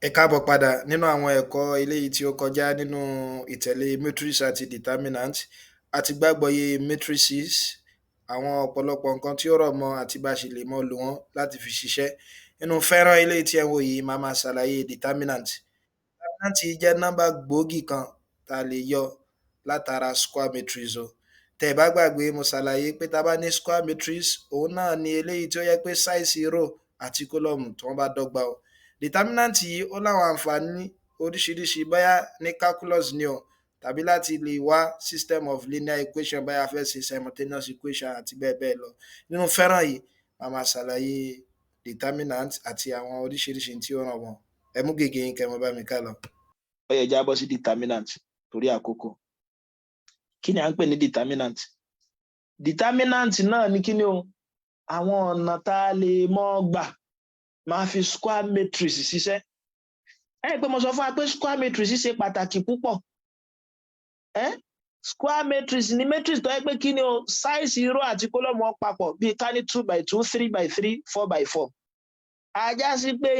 Ẹ káàbọ̀ padà. Nínú àwọn ẹ̀kọ́ eléyìí tí ó kọjá nínú ìtẹ̀lé matrix àti determinant, a ti gbàgbọ́yé matrices, àwọn ọ̀pọ̀lọpọ̀ nǹkan tí ó rọ̀ mọ́ àti bá a ṣe lè mọ́ lò wọ́n láti fi ṣiṣẹ́. Nínú fọ́nrán eléyìí tí ẹ̀ ń wò yìí, màá máa ṣàlàyé determinant. Determinant yìí jẹ́ nọ́mbà gbòógì kan tá a lè yọ látara square matrix o. Tẹ́ ẹ bá gbàgbé, mo ṣàlàyé pé tá a bá ní square matrix, òun náà ni eléyìí tí ó jẹ́ pé size row àti column tí wọ́n bá dọ́gba o. Determinant yìí, ó láwọn àǹfààní oríṣiríṣi, bóyá ní calculus ni o, tàbí láti lè wá system of linear equation, bóyá a fẹ́ ṣe simultaneous equation àti bẹ́ẹ̀ bẹ́ẹ̀ lọ. Nínú fọ́nrán yìí, màá máa ṣàlàyé determinant àti àwọn oríṣiríṣi tí ó rọ̀ mọ́. Ẹ mú gègé yín, kẹ́ ẹ máa bá mi ká lọ. Ó yẹ já bọ́ sí determinant torí àkókò. Kí ni à ń pè ní determinant? Determinant náà ní kí ni o? Àwọn ọ̀nà tá a lè mọ́ gbà máa fi square matrix ṣiṣẹ́. Ẹ rí i pé mo sọ fún wa pé square matrix ṣe pàtàkì púpọ̀. Ẹ square matrix ní matrix tó yẹ pé kí ni o? Size row àti column wọn papọ̀, bíi ká ní 2 by 2, 3 by 3, 4 by 4. A já sí pé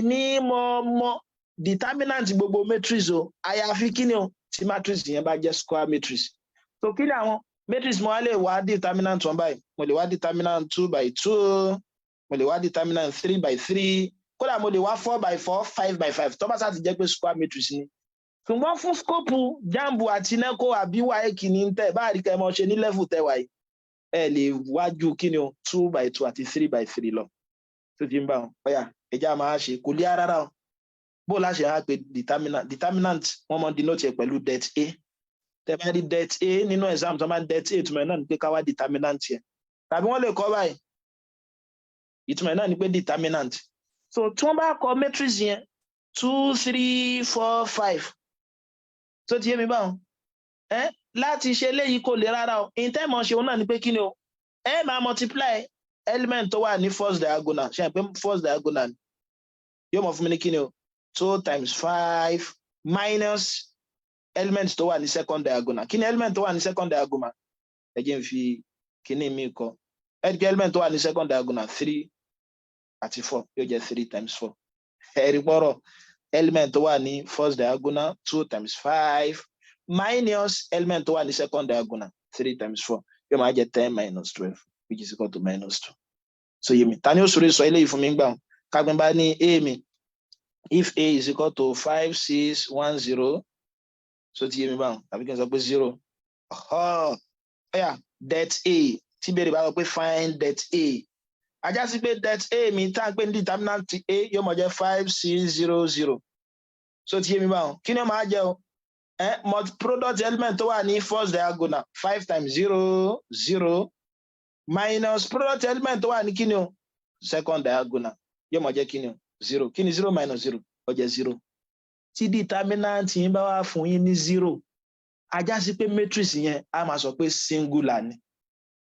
ìní mọ̀ mọ̀ determinant gbogbo matrix o, àyàfi kí ni o? Tí matrix yẹn bá jẹ́ square matrix. So kí ni àwọn matrix mo wá lè wá determinant wọn báyìí? Mo lè wá determinant 2 by 2, mo lè wá determinant 3 by 3, kódà mo lè wá 4 by 4, 5 by 5, tó bá sáà ti jẹ́ pé square matrix ni. Ṣùgbọ́n fún scope JAMB àti NECO àbí WAEC ní tẹ̀ bá rí kẹ́ ẹ mọ̀ ṣe ní level tẹ̀ wáyé, ẹ lè wájú kí ni o? 2 by 2 àti 3 by 3 lọ. Tó ti ń bá wọn ọ̀yà ẹja máa ṣe kò lè rárá o. Bó láṣẹ á pé determinant? Determinant, wọ́n mọ̀ denote ẹ̀ pẹ̀lú det A. Tẹ́ bá rí det A nínú exam, tó máa ń det A, ìtumọ̀ ẹ̀ náà ni pé ká wá determinant yẹn. Tàbí wọ́n lè kọ́ báyìí, ìtumọ̀ ẹ̀ náà ni pé determinant. So tí wọ́n bá kọ matrix yẹn 2, 3, 4, 5, tó ti yé mi báwọn ẹ, láti ṣe eléyìí kò lè rárá o. Ìtẹ́mọ̀ ṣe òun náà ni pé kí ni o? Ẹ máa multiply element tó wà ní first diagonal. Ṣe é pé first diagonal yóò mọ̀ fún mi ní kí ni o? 2 times 5 minus element tó wà ní second diagonal. Kí ni element tó wà ní second diagonal? Ẹ jẹ́ n fi kíní mi kọ. Ẹ jẹ́ element tó wà ní second diagonal, 3 àti 4, yóò jẹ́ 3 times 4. Ẹ̀rí pọ̀rọ̀ element tó wà ní first diagonal, 2 times 5, minus element tó wà ní second diagonal, 3 times 4, yóò máa jẹ́ 10 minus 12, which is equal to minus 2. So yé mi, ta ni ó sọ̀rọ̀ sọ eléyìí fún mi gbà wọn? Kágbọ́n bá ní a mi, if a is equal to 5, 6, 1, 0, so ti yé mi báwọn, tàbí kí n sọ pé 0 ọ̀yà det a, tí béèrè bá sọ pé find det a, a já sí pé det a mi tá à ń pè ní determinant a yóò mọ̀ jẹ́ 5, 6, 0, 0. So ti yé mi báwọn, kí ni ó máa jẹ́ o? Product element tó wà ní first diagonal, 5 times 0, 0, minus product element tó wà ní kíni o? Second diagonal, yóò mọ̀ jẹ́ kíni o? 0. Kíni 0 minus 0? Ó jẹ́ 0. Tí determinant yín bá wá fún yín ní 0, a já sí pé matrix yẹn, a máa sọ pé singular ni.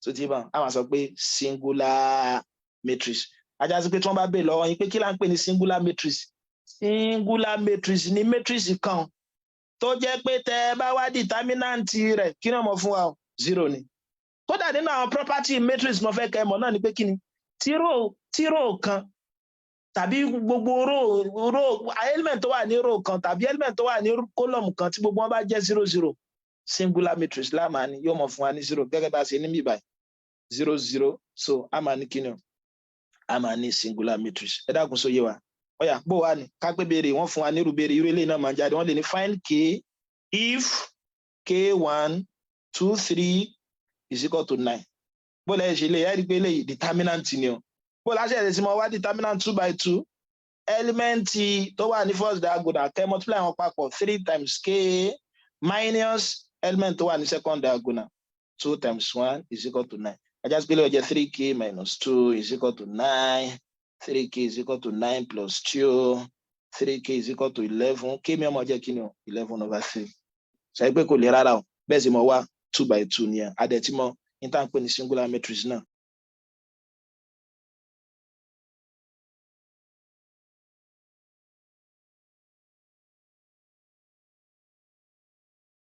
Tó ti bá a máa sọ pé singular matrix. A já sí pé tí wọ́n bá béèrè lọ́wọ́ yín pé kí là ń pè ní singular matrix, singular matrix ní matrix kan tó jẹ́ pé tẹ́ ẹ bá wá determinant rẹ̀, kí ni wọ́n mọ̀ fún wa o? 0 ni. Kódà nínú àwọn property matrix mo fẹ́ kẹ́ ẹ mọ̀ náà ni pé kí ni? Tí row kan tàbí gbogbo row element tó wà ní row kan tàbí element tó wà ní column kan, tí gbogbo wọn bá jẹ́ 0 0, singular matrix láàmà ni yóò mọ̀ fún wa ní 0, gẹ́gẹ́ bá a ṣe ní bíbáyìí, 0 0. So a máa ní kíni o? A máa ní singular matrix. Ẹ dákun, sóyè wa? Ọ̀yà, bó wà ní ká pé béèrè wọ́n fún wa nírú béèrè irú eléyìí náà máa jáde. Wọ́n lè ní find k if k 1, 2, 3 is equal to 9. Bó lẹ́yìn ṣe lè ẹ́ rí i pé eléyìí determinant ni o. Bó láṣẹ ẹ̀ sì mọ wá determinant 2 by 2, element tó wà ní first diagonal, kẹ́ multiply wọn papọ̀, 3 times k, minus element tó wà ní second diagonal, 2 times 1, is equal to 9. A já sí pé lè jẹ́ 3k minus 2 is equal to 9. 3k is equal to 9 plus 2. 3k is equal to 11. K mi ọmọ jẹ́ kí ni o? 11 over 3. Sọ pé kò lè rárá o. Bẹ́ẹ̀ sì mọ̀ wá 2 by 2 nìyẹn. Adẹ̀tí mọ̀ ní tá à ń pè ní singular matrix náà.